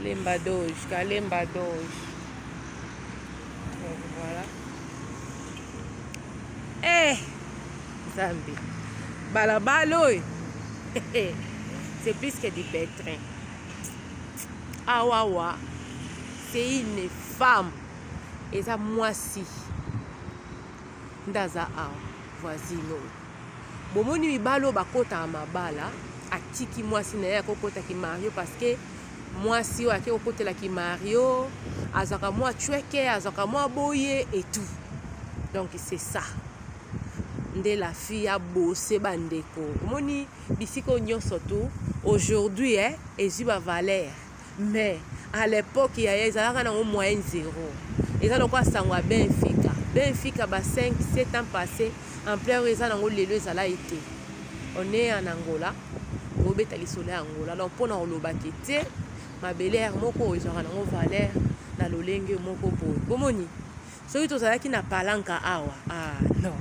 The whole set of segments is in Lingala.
Kalemba Doge, Kalemba Doge. Donc voilà. Eh, Nzambe. Balabala oyo. C'est plus que du pétrin. Awawa, c'est une femme. Eza mwasi. Nde aza awa, voisine oyo. Bomoni mibali oyo bakotaka mabala, atiki mwasi na ye akokota ki Mario parce que mwasi oyo ake kokotela ki Mario azwaka mwa chweke, azwaka mwa boye et tout. Donc c'est ça. Nde la fille abose bandeko. Omoni bisika oyo nyonso tout aujourd'hui eh, ezwi ba valeur. Mais à l'époque yaya ezalaka nango moyenne zéro. Eza lokola sango ya Benfica. Benfica ba 5 7 ans passé ampleur eza nango lelo ezala ete. On est en Angola, obeta lisolo ya Angola. Donc pona koloba ke te mabele ya moko ezwaka nango valeur na lolenge moko boye. Bomoni soki tozalaki na palanka awa, ah non.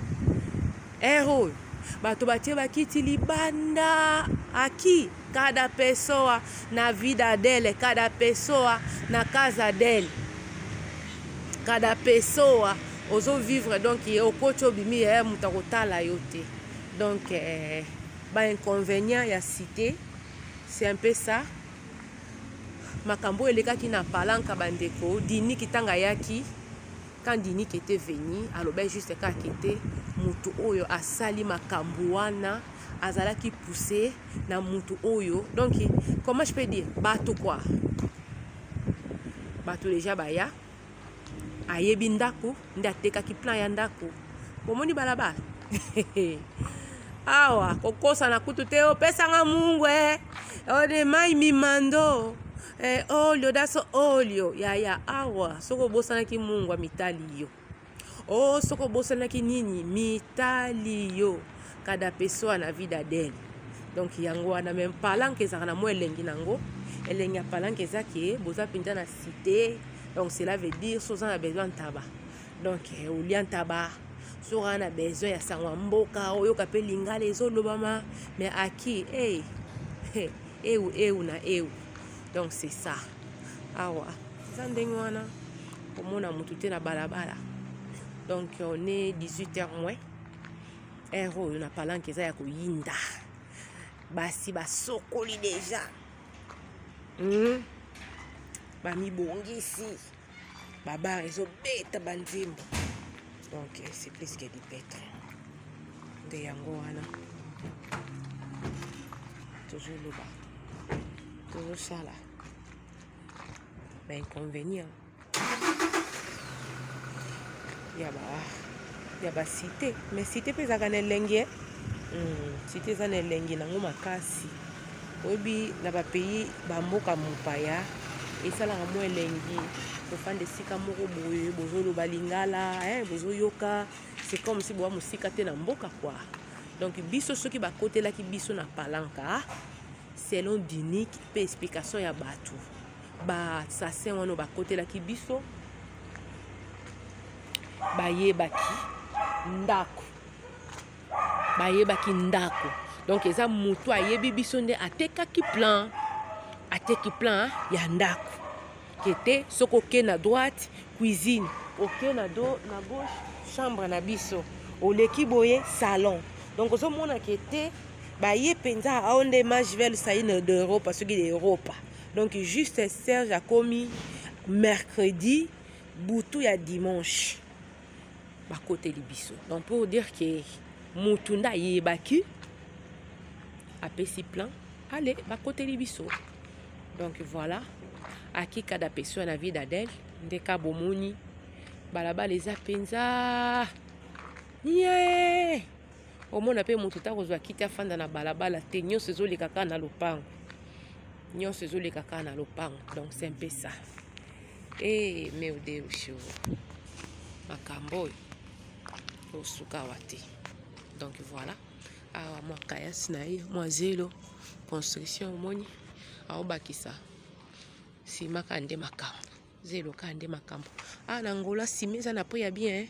Heure oyo bato batie bakiti libanda aki cada pessoa na vida dele, cada pessoa na casa dele, cada pessoa ozo vivre donc okoti obimi ye moto akotala yo te. Donc ba inconvénient ya cité, c'est un peu ça. Makambo elekaki na palanka bandeko, Dini kitanga yaki. Quand Dinik était venu, alobaki juste kaka ete mutu oyo asali makambo wana azalaki poussé na mutu oyo. Donc comment je peux dire, bato quoi, bato déjà baya ayebi ndako nde atekaki plan ya ndako. Bomoni balabala awa kokosana kutu te, opesanga mungwe ode mai mimando eh, olio daso olio yaya awa soki obosanaki mungwa mitali yo, o soki obosanaki nini mitali yo, kada pessoa na vida dele. Donc yango wana même palanke ezalaka na mwa elengi nango. Elengi ya palanke eza ke boza mpenza na cité. Donc cela veut dire so oza na besoin ntaba, donc olia ntaba, so oza na besoin ya sango ya mboka oyoka mpe lingala ezolobama, mais aki hey, hey, eu eu na eu. Donc c'est ça. Awa eza ndenge wana komona mutu te na balabala. Donc on est 18h moins. Heure oyo na palanke eza ya koyinda, basi basokoli déjà, bamibongisi, babar ezobeta banzembo. Donc c'est plus que du pétrin. Nde yango wana tozoloba, tozosala ba inconvénient ya ba cité. Mais cité mpe ezalaka na elengi, cité eza na elengi nango makasi. Oyebi na ba pays bamboka mopaya esalaka mwa elengi kofanda esika moko boye, bozoloba lingala, bozoyoka, c'est comme si boa mosika te na mboka quoi. Donc biso soki bakotelaki biso na palanka selon Dinik pe explication ya bato ba assassin wana bakotelaki biso, bayebaki ndako, bayebaki ndako. Donc eza mutu ayebi biso nde atekaki plan, ateki plan ya ndako kete soki oke na droite cuisine, oke na do na gauche chambre na biso, oleki boye salon. Donc ozomona kete baye mpenza awa nde Majvel saine d'Europe, soki d'Europe. Donc juste Serge akomi mercredi butu ya dimanche bakoteli biso. Donc pour dire que mutu nde ayebaki apesi plan, allez bakoteli biso. Donc voilà, akika da peso na vie d'Adèle nde ka bomoni balabala eza mpenza nye. Omona mpe motu ta kozwa kiti afanda na balabala te, nyonso ezoleka kaka na lopango, nyonso ezoleka kaka na lopango. Donc c'est un peu ça. Eh, meu Deus, makambo oyo osuka awa te. Donc voilà, awa mwa kayasi na ye, mwa zelo construction, omoni aobakisa nsima kaka nde makambo, zelo kaka nde makambo. Ah, na Angola nsima eza na prix ya bien,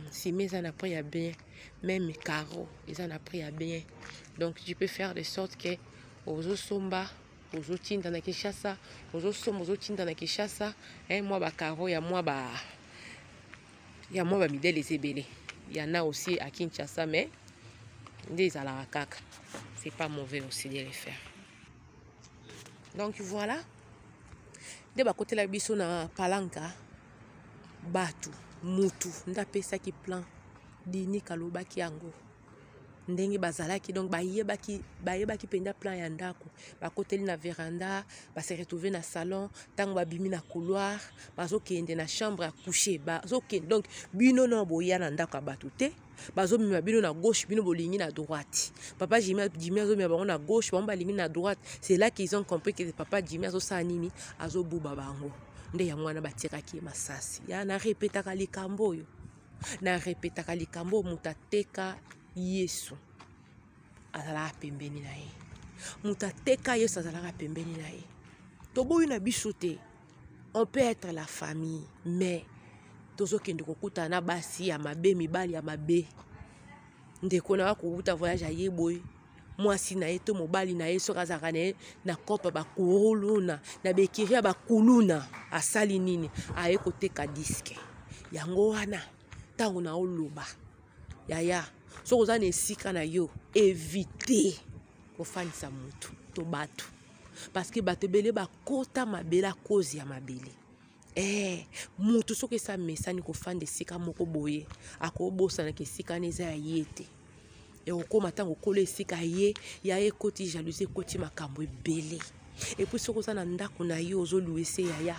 nsima eza na prix ya bien, même carreau eza na prix ya bien. Donc tu peux faire de sorte que ozosomba Ozotinda na Kinshasa, ozosomba, ozotinda na Kinshasa, eh, mwa bakaro ya mwa ba ya mwa bamidele eza ebele. Ya na aussi à Kinshasa, mais nde ezalaka kaka. C'est pas mauvais aussi de le faire. Donc voilà, nde bakotela biso na palanka bato mutu nde apesaki plan Dinika alobaki yango ndenge bazalaki, donc bayebaki bayebaki mpenza plan ya ndako. Bakoteli na veranda, base retrouve na salon, ntango babimi na couloir bazokende na chambre ya coucher, bazokende. Donc bino na boya na ndako ya bato te, bazomema bino na gauche, bino bolingi na droite. Papa Jimmy, Jimmy azomema bango na gauche, bango balingi na droite. C'est là qu'ils ont compris que papa Jimmy azosala nini, azobuba bango. Nde yango wana batiraki ye masasi. Ya na repetaka likambo oyo, na repetaka likambo oyo, moto ateka Yesu azalaka pembeni na ye. Moto ateka Yesu azalaka pembeni na ye. Toboyi na biso te, on peut être la famille, mais tozokende kokutana na basi ya mabe, mibali ya mabe. Ndeko na akowuta voyage aye boye, mwasi na ye to mobali na ye soki azalaka na ye na kope bakuluna na bekiri ya bakuluna, asali nini? Aye koteka diske. Yango wana ntango na oloba yaya, soki oza na esika na yo, evite kofandisa motu to bato, parce que bato ebele bakota mabele a cause ya mabele. Motu soki esi amesani kofanda esika moko boye, akobosanaka esika wana eza ya ye te. Ekokóma ntango okolo esika ye ya ekoti jalousie, ekoti makambo ebele. Et puis soki oza na ndako na yo ozoluese yaya,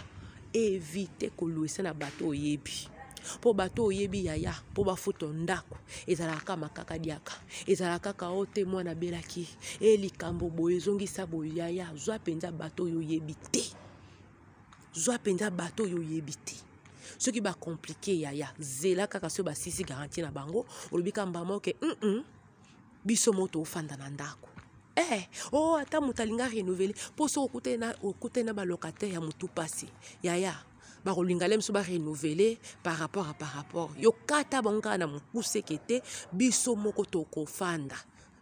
évite koluese na bato oyebi, mpo bato oyebi yaya, mpo bafuta ndako ezalaka kaka makaka diaka, ezalaka kaka o te mwana abelaki e likambo boye ezongisa boye. Yaya, zwa mpenza bato oyo oyebi te, zwa mpenza bato oyo oyebi te. Soki bacompliquer yaya, zela kaka soki basisi garantie na bango, olobi ka mbama oke biso mo tofanda na ndako. Oh, ata moto alinga renouveler, mpo soki okutani na balocataire ya motu pasi yaya, bakolinga le mosusu barenouveler par rapport à par rapport yo kata bango kaka na mokuse ke te, biso moko tokofanda,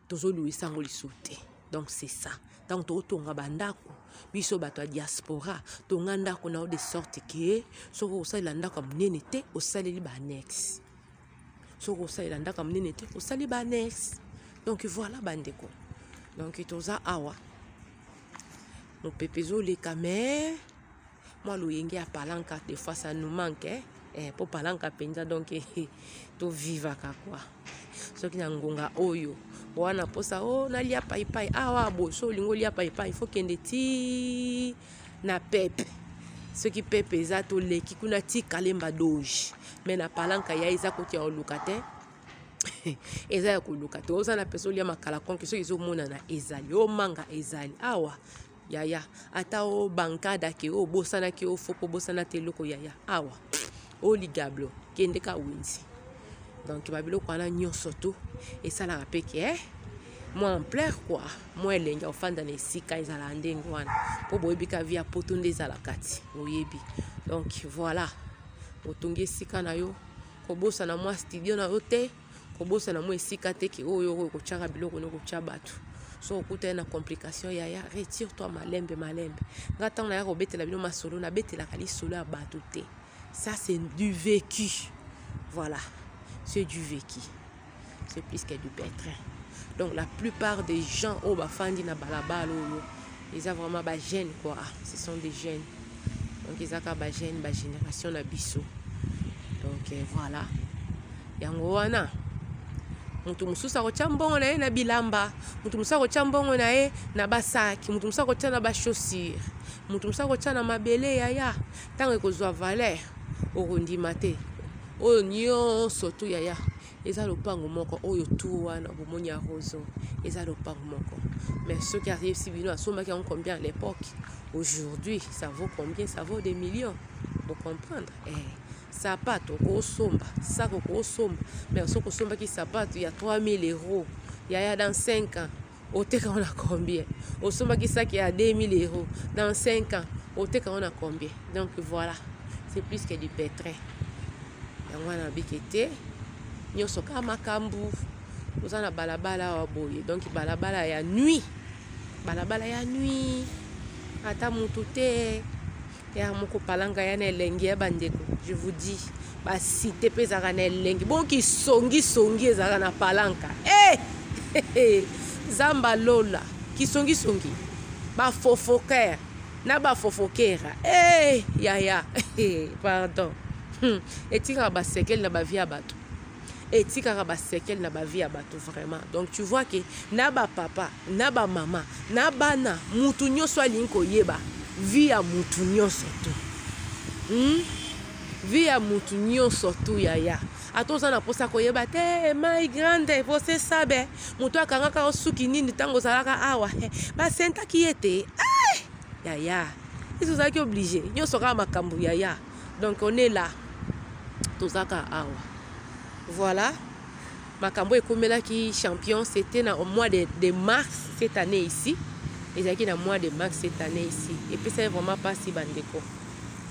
tozoluisa yango lisusu te. Donc c'est ça, ntango tokotonga bandako, biso bato ya diaspora, tonga ndako na yo de sorte ke soki okosalela ndako ya monene te, osaleli baannexe. Soki okosalela ndako ya monene te, osali baannexe. Donc voilà bandeko, donc toza awa, mopepe ezoleka, mais mwa loyenge ya palanka des fois ça nous manque, eh? Po palanka mpenza, donc tovivaka quoi. Soki na ngonga oyo wana mposa o nalia paipai awa boye, so olingi olia paipai, fo kende ti na pepe. Soki pepe eza, toleki kuna ti Kalemba Doge. Mais na palanka ya eza koti ya koluka te, eza ya koluka te. Oza na pesa olia makala konke, soki ezomonana ezali omanga ezali awa yaya, ata o bankada ke obosanaki, ofo kobosana te eloko yaya awa oligablo, kende ka wenzi. Donc babiloko wana nyonso tu esalaka mpe ke mwa ampleur quoi, mwa elengi ya kofanda na esika ezalaka ndenge wana, mpo boyebi ka vie ya poto nde ezalaka ti oyebi. Donc voilà, otongi esika na yo, kobosana mwa studio na yo te, kobosana mwa esika te ke oyo oyo kotiaka biloko no kotya bato. So okutani na complication yaya, retire toi malembe malembe. Nga ntango naya kobetela bino masolo, nabetelaka lisolo ya bato te. Ça, c'est du vécu. Voilà, c'est du vécu, c'est plus que du pétrin. Donc la plupart des gens oyo bafandi na balabala oyo eza vraiment bajeune quoi, ce sont des jeunes. Donc eza kaka bajeune, bagénération na biso. Donc voilà, yango wana moto mosusu akotya mbongo na ye na bilamba, moto mosusu akotya mbongo na ye na basaki, moto mosusu akotya na bachaussure, moto mosusu akotya na mabele yaya. Ntango ekozwa valeur, okondima te. Oyo nyonso tu yaya eza lopango moko. Oyo tu wana bomoni ya rozo eza lopango moko. Mais soki ayebisi bino asombaki yango combien à l'époque, aujourd'hui ça vaut combien? Ça vaut des millions, bocomprendre. Sapato okosomba, sac okosomba, mais soki osombaki sapato ya 3000 € yaya, dans 5 ans oteka ngo na combien? Osombaki saki ya 2000 €, dans 5 ans oteka ngo na combien? Donc voilà, c'est plus que du pétrin. Yango wana nabiki te, nyonso kaka makambo oza na balabala awa boye. Donc balabala ya nuit, balabala ya nuit. Ata mutu te. Ya moko palanga ya na elengi ya bandeko. Je vous dis, ba cité pe ezalaka na elengi. Bon ki songi songi ezalaka na palanka. Eh! Hey! Zamba lola, kisongi songi. Ba fofoker na ba fofokera. Eh, yaya. Pardon. Etikaka ba sekele na ba vie ya bato. Etikaka ba sekele na ba vie ya bato vraiment. Donc tu vois que na ba papa, na ba mama, na bana, mutu nyonso alingi koyeba vie ya mutu nyonso tu. Vie ya mutu nyonso tu yaya. Ata oza na posa koyeba te, my grande, você sabe, mutu akangaka yo suki nini ntango ozalaka awa, basentaki ye te. Eh, yaya, esi ozalaki obligé, nyonso kaka makambo yaya. Donc on est là, tozaka awa. Voilà, makambo ekomelaki champion, c'était na mois de mars cette année ici. Ezalaki na mois de mars cette année ici. Et puis ça vraiment pas si bandeko.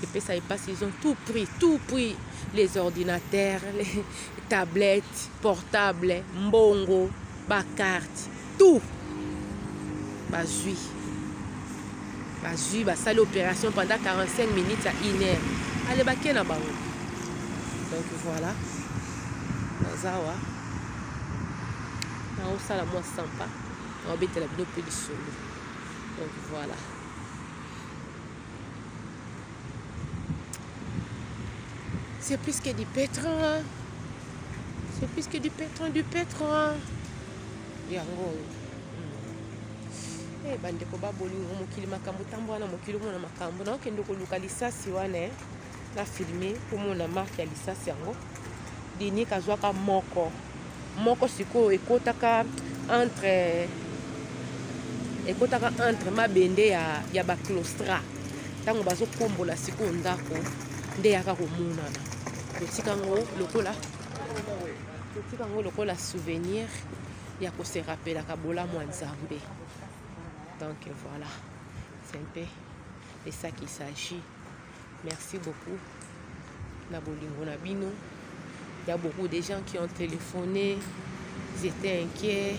Et puis ça passe, ils ont tout pris, tout pris. Les ordinateurs, les tablettes, portables, mbongo, ba carte, tout. Bazui. Bazui, basali opération pendant 45 minutes à 1 heure. Allez, bake na bango. Donc voilà. Nazawa. Naosala mwa sampa. Naobetela bino pe lisolo. Donc voilà. C'est plus que du pétrin. C'est plus que du pétrin, du pétrin. Yango. Eh, bandeko ba bolingo mokili makambo tambo wana mokili mona makambo na okende koluka lisasi wana na filmer po mona marque ya lisasi yango. Dinik azwaka moko moko sikoyo ekotaka entre ekotaka entre mabende ya ba claustra ntango bazokombola sikoyo ndako nde yaka komonana. Totika yango lokola, totika yango lokola souvenir ya kose rappelaka bolamu ya Nzambe. Donc voilà, c'est un peu de ça qu'il s'agit. Merci beaucoup na bolingo na bino. Il y a beaucoup de gens qui ont téléphoné, ils étaient inquiets.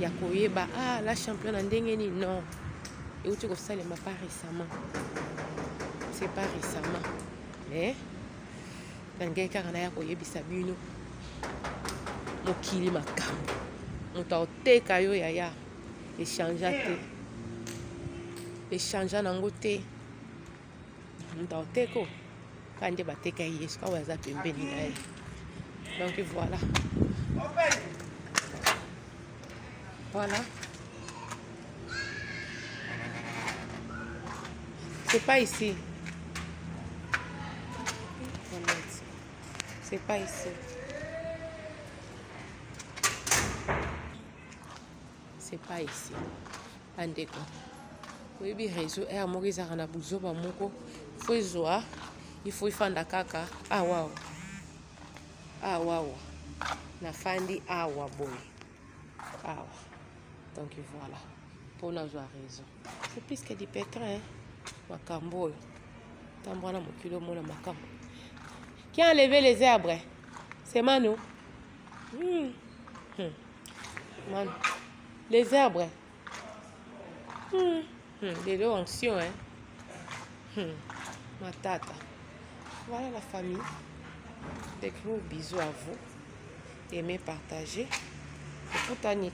Ya koyeba, ah, la championne na ndenge nini? Non. Euti kosalema pas récemment. C'est pas récemment. Mais nangei kaka na ya koyebisa bino mokili makambo. Moto aoteka yo yaya, échangea te. Échangea nango te. Moto aoteko kaka nde bateka ye Yesu kaka aza pembeni na ye. Donc voilà. Voilà. C'est pas ici. C'est pas ici. C'est pas ici. Bandeko. Oyebi réseau air moko ezalaka na buzoba moko. Faut ezwa, il faut ifanda kaka. Ah waouh. Ah waouh. Nafandi awa boye. Awa. Donc voilà. Pour nazwa réseau. C'est plus que du pétrin, hein. Makambo oyo. Tambo wana mokili omona makambo. Qui a enlevé les arbres? C'est Manu. Manu. Les arbres. Des onction, hein. Ma tata. Voilà la famille. Des gros bisous à vous. Aimez, partagez. Écoute, Anit.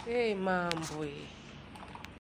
Hey, mambo.